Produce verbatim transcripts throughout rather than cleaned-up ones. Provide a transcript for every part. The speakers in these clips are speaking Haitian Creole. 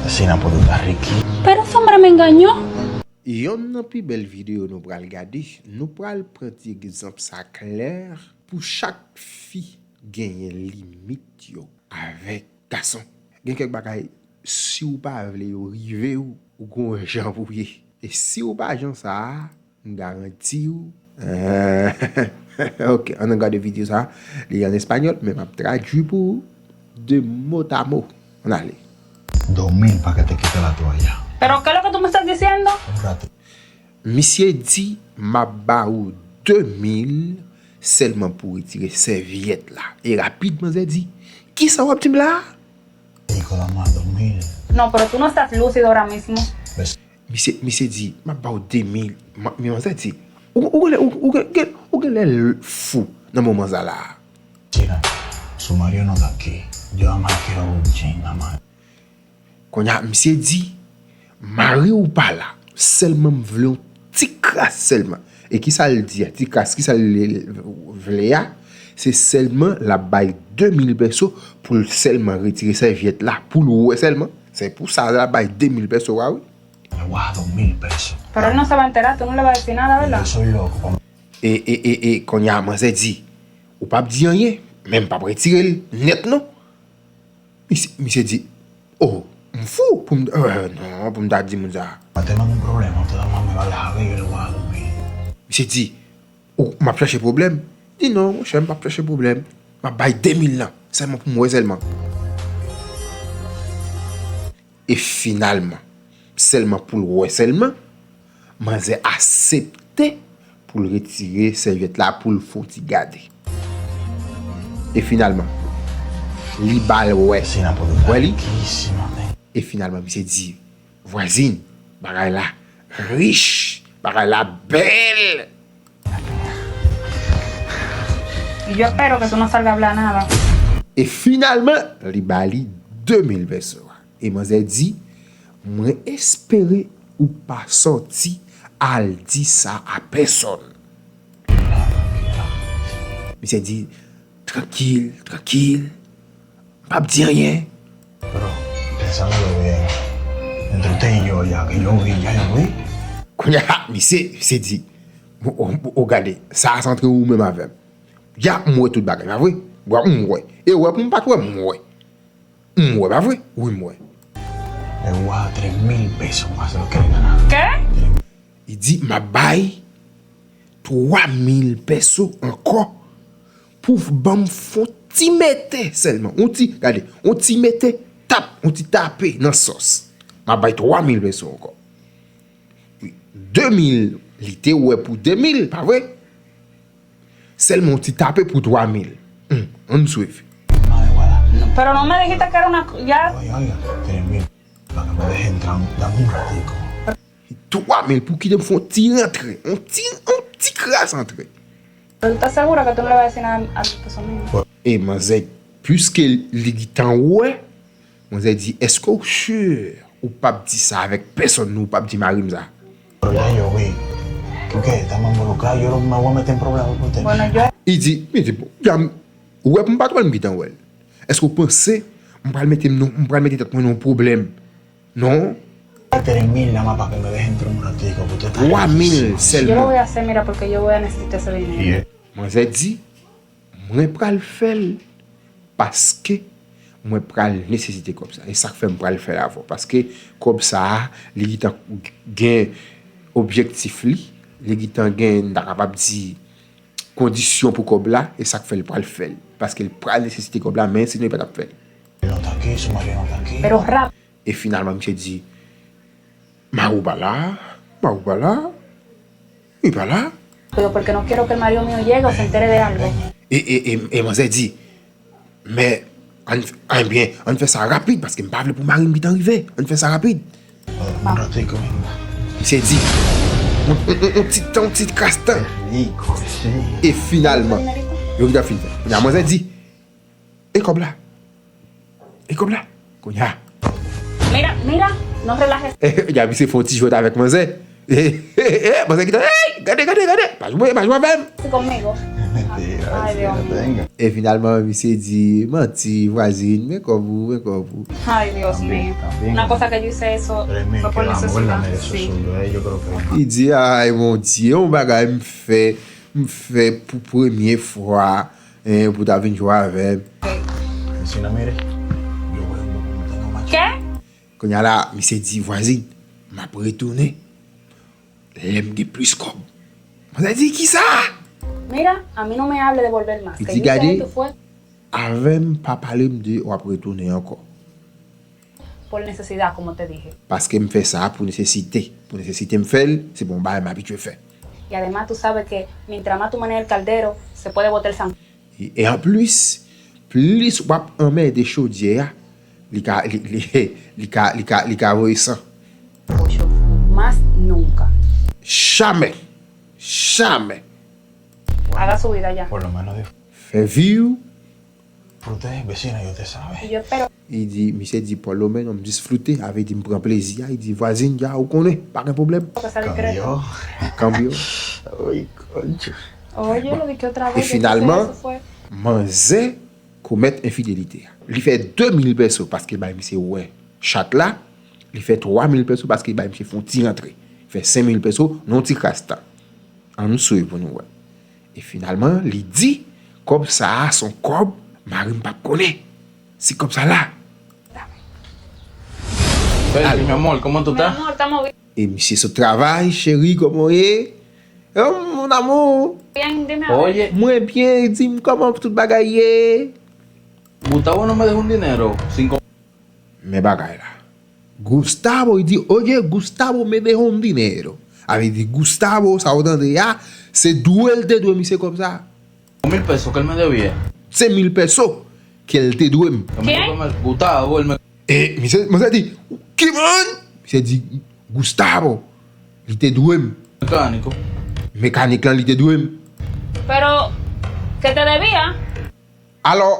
Asesina pou tout a Ricky. Pero ese hombre me engañó. Yonn nan pi bèl videyo nou pral gade, nou pral pran ti egzanp sa klè pou chak fi genyen limit yo avèk gason. Gen kèk bagay, si w pa vle yo rive w, ou gon jan pou w ye. E si w pa jan sa a, m garanti w. Ok, ann gade videyo sa a. Li an espanyòl, men m ap tradui pou ou de mot à mot. Ann ale. Dos mil paquetes que te la toalla. ¿Pero qué es lo que tú me estás diciendo? Un rato. Misye di, m ap ba ou de mil sèlman pou retire sèvyèt la. E rapid, manzè di, kisa w ap di m la a? Nicolás, más dos mil. No, pero tú no estás lúcido ahora mismo. Misye, misye di, m ap ba w de mil. Men manzè di, ou, ou, ou, ou, ou, ou gen lè fou nan moman sa la a. China, su marido no está aquí. Yo amo que lo busquen, amar. Kounye a, misye di, mari w pa la, sèlman m vle yon ti kras sèlman. E kisa l di a, ti kras, kisa l vle a? Se sèlman l ap bay de mil peso pou l sèlman retire sèvyèt la, pou l wè sèlman. Se pou sa l ap bay de mil peso a, wi. Le voy a dar dos mil pesos. Pero él no se va a enterar, tú no le vas a decir nada, Yo ¿verdad? Soy loco. Como E, e, e, e, kounye a, manzè di, ou p ap di anyen, men m p ap retire l nèt non. Misye, misye di, oh, m fou pou m, euh, non, pou m ta di moun sa. Tenemos un problema, usted nada más me va a dejar ver, yo le voy a dar dos mil. Misye di, ou, m ap chache pwoblèm? Di non, monchè, m p ap chache pwoblèm. M ap bay de mil lan, sèlman pou m wè sèlman. E finalman, sèlman pou l wè sèlman, manzè asepte pou l retire sèvyèt la pou l fè yon ti gade. E finalman, li ba l wè. Asesina por Wè li? Riquísima, man. E finalman, misye di, vwazin, bagay la rich, bagay la bèl. Y yo espero que tú no salgas a hablar nada. E finalman, li ba li de mil peso a. E manzè di, mwen espere ou pa sòti al di sa a pèsonn. Misye di, trankil, trankil, m p ap di anyen. Pero pensando bien, entre usted y yo, ya que yo vi, ya yo vi. Kounye a, misye, misye di, o, o, o gade, sa a se antre ou menm avè m. Ya, m wè tout bagay, pa vre? Bwa, m wè. E wè pou m pa t wè, m wè. M wè, pa vre? Wi, m wè. Le voy a dar tres mil pesos más lo que le gana. ¿Qué? Li di, m ap bay twa mil peso ankò pou ban m fon ti mete sèlman. On ti, gade, on ti mete tap, on ti tape nan sòs. M ap bay twa mil peso ankò. Wi, de mil, li te wè pou de mil, pa vre? Sèlman on ti tape pou twa mil. Hmm, ann swiv. Ay, voilà. Pero no me dijiste que era una... Ya. Oye, oye, tres mil. Para que me deje entrar, dame un ratico. Twa mil pou kite m fè yon ti rantre, yon ti, yon ti kras antre. Pero tú estás segura que tú no le vas a decir nada a tu esposo mío. E manzè, piske li gentan wè, manzè di, èske w si ou p ap di sa avèk pèsonn, ou p ap di mari m sa? Pero ya yo vi. ¿Tú qué? Estamos involucrados. Yo no me voy a meter en problemas con usted. Bueno, yo Li di, li di, bon, ya m, ou wè pou m pa t wè l, m gentan wè l. Èske w panse m pral mete m nan, m pral mete tèt mwen nan yon pwoblèm? Non. Tres mil nada más para que me deje entrar un ratico. Que usted está Twa mil riquísima. Yo lo sèlman. Voy a hacer, mira, porque yo voy a necesitar ese dinero. Yeah. Manzè di, mwen pral fè l paske mwen pral nesesite kòb sa. E sa k fè m pral fè l avè w. Paske kòb sa a, li gentan gen objektif li, li gentan gen, m ta kapab di, kondisyon pou kòb la, e sa k fè l pral fè l. Paske l pral nesesite kòb la, men sinon li pa t ap fè l. No está aquí, su marido no está aquí. Pero rápido. E finalman, misye di, mari w pa la, mari w pa la, li pa la. Pero porque no quiero que el marido mío llegue o se entere de algo. E, e, e, e manzè di, men, ann, ann byen, ann fè sa rapid, paske m pa vle pou mari m gentan rive. Ann fè sa rapid. Un ratico, venga. Misye di, on, on, on, on ti tan, on ti kras tan. Rico, sí. E finalman, yo gentan fin fè. Kounye a manzè di, e kòb la? E kòb la? Kounye a. Mira, mira, no relajes. Kounye a misye fè yon ti jwèt avèk manzè. Manzè gentan, hey, gade, gade, gade. Pa jwe, pa jwe avè m. Conmigo. Ay, Dios mío. E finalman, misye di, manti, vwazin, men kòb ou, men kòb ou. Ay, Dios mío. Una cosa que yo hice eso fue por necesidad. Sí. Li di, ay, Bondye, yon bagay m fè, m fè pou premye fwa, en, pou ta vin jwe avè m. ¿Qué? Kounye a la, misye di, vwazin, m ap retounen lè m gen plis kòb. Manzè di, kisa? Mira, a mí no me hable de volver más. Li di, gade, avè m pa pale m de w ap retounen ankò. Por necesidad, como te dije. Paske m fè sa pou nesesite. Pou nesesite m fè l, se bon bagay m abitye fè. Y además, tú sabes que mientras más tú menees el caldero, se puede botar el san- E, e anplis, plis w ap anmède chodyè a, li ka, li, li, li ka, li ka, li ka voye san. Más nunca. Jamè. Jamè. Haga su vida ya. Fè vi w. Disfrute, vecina, yo te sabe. Y yo espero. Li di, misye di, por lo menos, m disfrute, sa vle di m pran plezi a. Li di, vwazin, ya, ou konnen, pa gen pwoblèm. Cambio. Cambio. Ay, koncho. Oye, lo dije otra vez. E finalman, manzè komèt enfidelite a. Li fè de mil pèso paske l bay misye wè chat la. Li fè twa mil pèso paske l bay misye fè yon ti rantre. Li fè senk mil pèso nan yon ti kras tan. Ann swiv pou nou wè. E finalman, li di, kòb sa a se yon kòb mari m p ap konnen. Se kòb sa la. Baby, mi amor, ¿cómo tú estás? Mi amor, estamos bien. E misye sot travay, cheri, kòman w ye? Oh, mon amour. Bien, dime a ver. Oye. Mwen byen, di m kòman tout bagay ye? Gustavo no me dejó un dinero, cinco. Men bagay la. Gustavo, li di, oye, Gustavo me dejó un dinero. Sa vle di, Gustavo, sa w tande a, se dwe l te dwe misye kòb sa. Mil pesos que él me debía. Se mil pèso ke l te dwe m. Gustavo, él me E misye, manzè di, ki moun? Misye di, Gustavo, li te dwe m. Mecánico. Mekanik lan, li te dwe m. Pero, ¿qué te debía? Alò,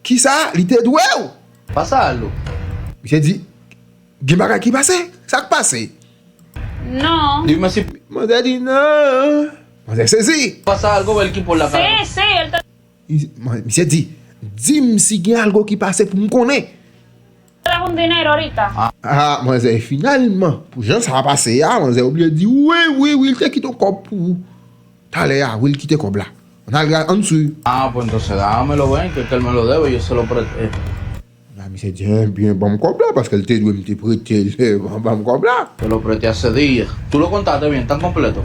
kisa li te dwe w? Pasa algo. Misye di, gen bagay ki pase? Sa k pase? No. Dime si. Manzè di, non. Manzè sezi. Pasa algo, él que por la cara. Sí, sí, él te Li, man, misye di, di m si gen algo ki pase pou m konnen. Trajo un dinero ahorita. Ah, manzè, finalman, pou jan sa pase a, manzè oblije di, wi, wi, wi, li te kite yon kòb pou ou. Talè a, wi, li kite kòb la. Ann al, ann swiv. Ah, pues entonces dámelo, ven, que, que él me lo debe, yo se lo presté. La misye di, ebyen, ban m kòb la, paske l te dwe m te prete l, ban, ban m kòb la. Te lo presté hace días. Tú lo contaste bien, tan completo.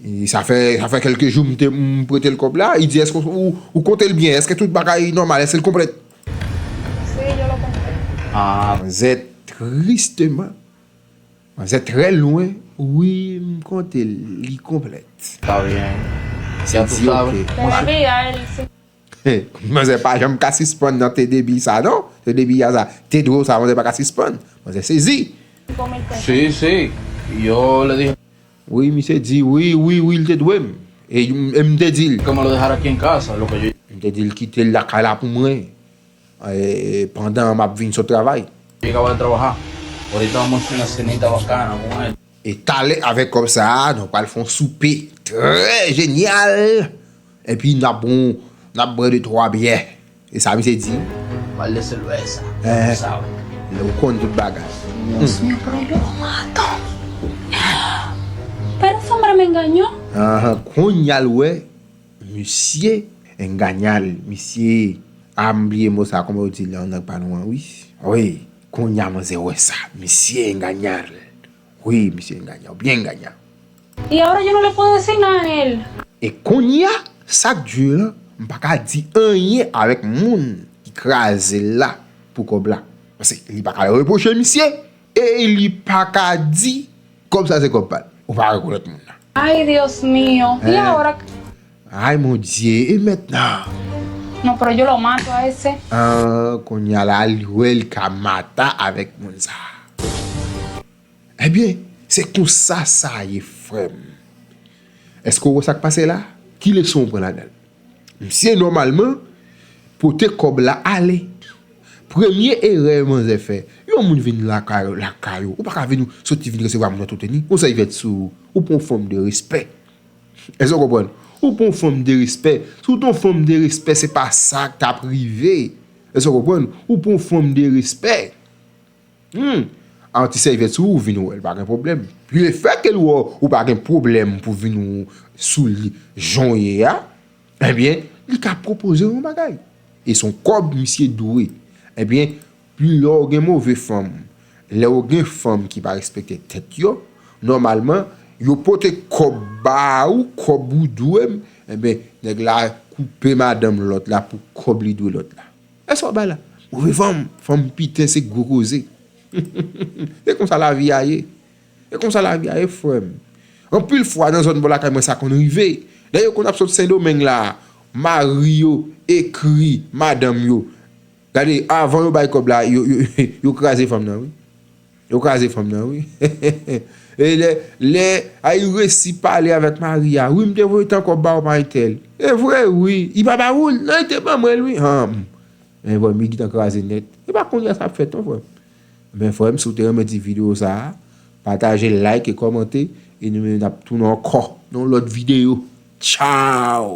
E sa fè, sa fè kèlke jou m te, m prete l kòb la. Li di, èske ou, ou konte l byen? Èske tout bagay nòmal? Èske l konplèt? Sí, yo lo conté. Ah. Manzè tristeman, manzè trè lwen, wi, m konte l, li konplèt. Está bien. Ya tú sabes. Todavía él sí. Manzè pa janm ka sispann nan te debi sa non. Te debi a sa, te dwe w sa, manzè pa ka sispann. Manzè sezi. Sí, sí. Yo le dije. Wi, misye di, wi, wi, wi, l te dwe m. E, e m te di l. Que me lo dejara aquí en casa, lo que yo. M te di l kite l lakay la pou mwen. E, pandan m ap vin sot travay. Llegaba de trabajar. Ahorita vamos a hacer una cenita bacana, mujer. E talè avèk kòb sa a, nou pral fè yon soupe trè jenyal. Epi n ap bon, n ap bwè de twa byè. E sa misye di? Par de cerveza. Eh, ya tú sabes. Ou konn tout bagay. Dios mío, pero yo lo mato. Pero ese hombre me engañó. Ahan, kounye a l wè, misye engaña l, misye, a m bliye mo sa, kòman yo di l an lang pa nou an, wi. Wi, kounye a manzè wè sa, misye engaña l. Wi, misye engaña w, byen engaña. Y ahora yo no le puedo decir nada a él. E kounye a, sa k di lan, m pa ka di anyen avèk moun ki kraze l la pou kòb la. Paske li pa ka repwoche misye, e li pa ka di kòb sa se kòb pa l. Ou pa rekonèt moun nan. Ay, Dios mío. Y ahora. Ay, mon Dieu, e mentnan? No, pero yo lo mato a ese. Ah, kounye a la, li wè li ka mata avèk moun sa. Ebyen, se konsa sa ye, frè m. Èske w wè sa k pase la? Ki leson w pran ladan l? Misye, nòmalman, pote kòb la ale. Premye erè manzè fè, yon moun vin lakay, lakay ou, ou pa ka vin soti vin resevwa moun nan tout ni. Yon sèviyèt sou ou, ou pa yon fòm de respè. Èske w konprann? Ou pa yon fanm de respè. Si w te yon fanm de respè, se pa sa k t ap rive. Èske w konprann? Ou pa yon fanm de respè. Hmm. A yon ti sèvyèt sou ou, vin wè l, pa gen pwoblèm. Pi lefètke l wè w pa gen pwoblèm pou vin sou li jan w ye a, ebyen, li ka pwopoze w yon bagay. E se yon kòb misye dwe. Ebyen, pi lè w gen move fanm, lè w gen fanm ki pa respekte tèt yo, nòmalman, yo pote kòb ba ou, kòb ou dwe m, ebyen, nèg la koupe madanm lòt la pou kòb li dwe lòt la. Èske w bay la? Move fanm, fanm piten se gwo koze. Se konsa lavi a ye. Se konsa lavi a ye, frè m. Anpil fwa, nan zòn bò lakay mwen, sa konn rive. Lè yo konn ap sot Sendomeng la, mari yo ekri madanm yo. Gade, avan yo bay kòb la, yo, yo, yo kraze fanm nan, wi. Yo kraze fanm nan, wi. E lè, lè, a, li resi pale avèk mari a. Wi, m te voye tan kòb ba w pa entèl. E vre, wi. Li pa ba ou l? Non, li te ban mwen l, wi. Han. Men, frè m, li gentan kraze nèt. E pa kounye a sa ap fèt, non, frè m. Men, frè m, si w te renmen ti videyo sa a, pataje, like e kòmante. E nou menm, n ap tounen ankò nan yon lòt videyo. Tchaw!